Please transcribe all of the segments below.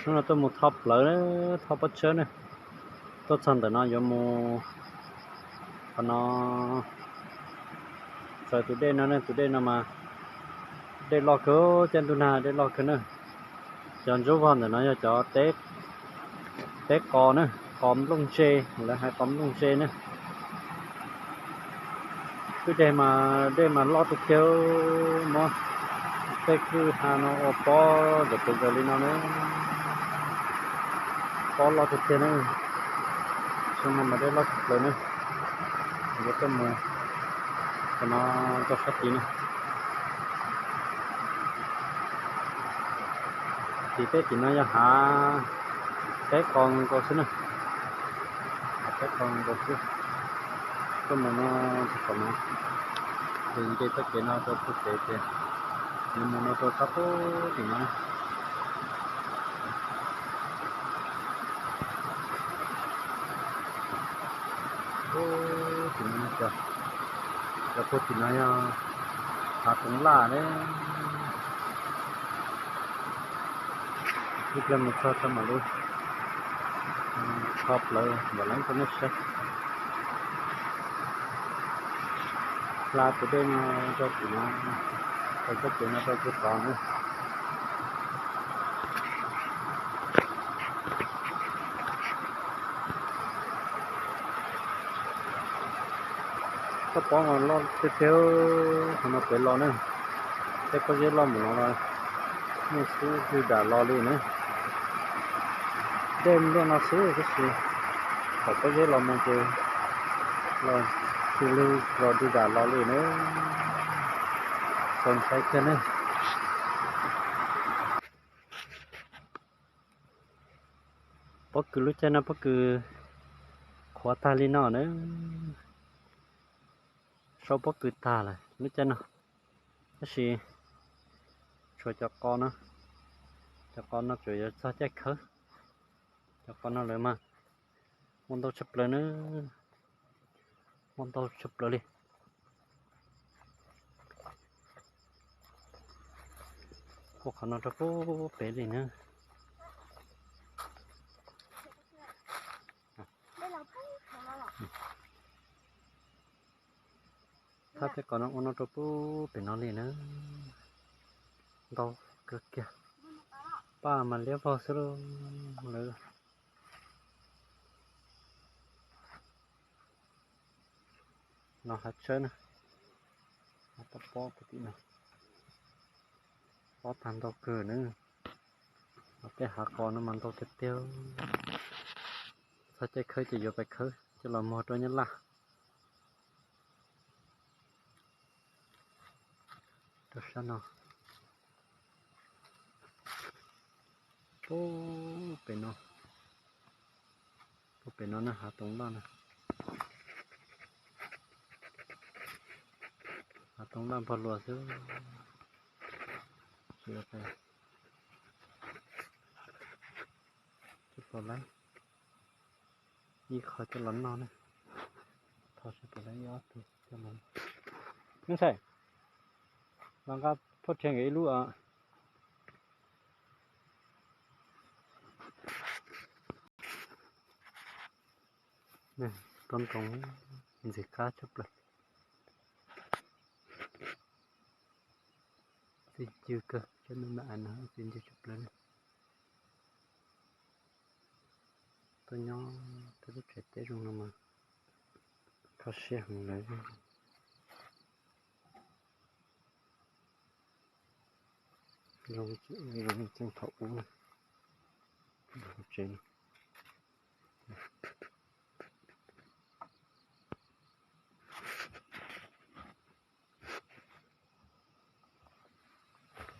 Hnub no tuaj mus tho plawv, tho pob tsuas na. Tuaj txog ntawm no yuav mus qhov no, txawv tus dej no ne, tus dej no mas dej loj kawg, caij ntuj nag dej loj kawg na. Cov ntsuab vog ntawm no yog cov teb qos na, qos nplooj ntse, lawv hais qos nplooj ntse na. Kwj deg mas dej mas loj tiag tiag, muab tej kwj ha no ua pob ntawm pes ntawd li no na. Pob loj tiag tiag na. Xyoo no mas dej loj tshaj plaws na. Yuav tuaj mus qhov no rau sab tid na. Tim tej tim no yog hav teb qos nkaus xwb na. Hav teb qos nkaus xwb. Tuaj mus no, tom no, ces nce txoj kev no rau puag pem ces yuav mus no rau sab pem tim no. Tim no, cov puag tim no yog hav toov laj ne. Ib pliag mus txog tau mam li tho plawv nram leeb rau nej saib. Hla tus dej no rau tim no, txoj kev no rau puag tod na. Koj pob mas loj tiag tiag, qhov no pem los na, tej pob zeb loj npaum no los yeej xub dig dam los li na. Dej npliaj no xwb tab sis thaum pob zeb los mus ces los xws li los dig dam los li na. Txaus ntshai kawg ne. Pob kws lub caij no pob kws qhuav tag li no na. Sau pob kws tag lawm lub caij no, tab sis tshuav cov qos no, cov qos no tsuas yuav txog caij khawb. Cov qos no lawv mas muaj ntau tshaj plaws na, muaj ntau tshaj plaws li. Puag qhov no rau puag pem li na. Thaj tej qos no ua no rau puag pem no li na. Ntau kawg kiag. Paj mas liab vog xwb lauj. Lawv no hav tshawb na, hav pob pob puag tim no, pob tag ntau kawg na. Tej hav qos no mas ntau tiag tiag. Txog caij khawb ces yuav pais khawb coj los muag rau Nyab Laj. Rau sab no, puag pem no, puag pem no na hav toov laj na. Hav toov laj npog luas xwb. Tsis pom lawv ib qho coj los noj na. Tho sawv daws lawv ib ob tug coj los. Neb Xais, los nqa phoj rhiav nkawd ib lub os. Tob ntoo ntxim qab tshaj plaws. Txi ncw kawg, cov me me no txi ncw tshaj plaws li. Tuaj nyob tej lub tsev teb zoo no mas kho siab heev lawm. Zoo tseem thaum ub na, tsev no.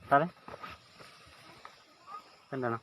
Tas li. Tej ntawd no.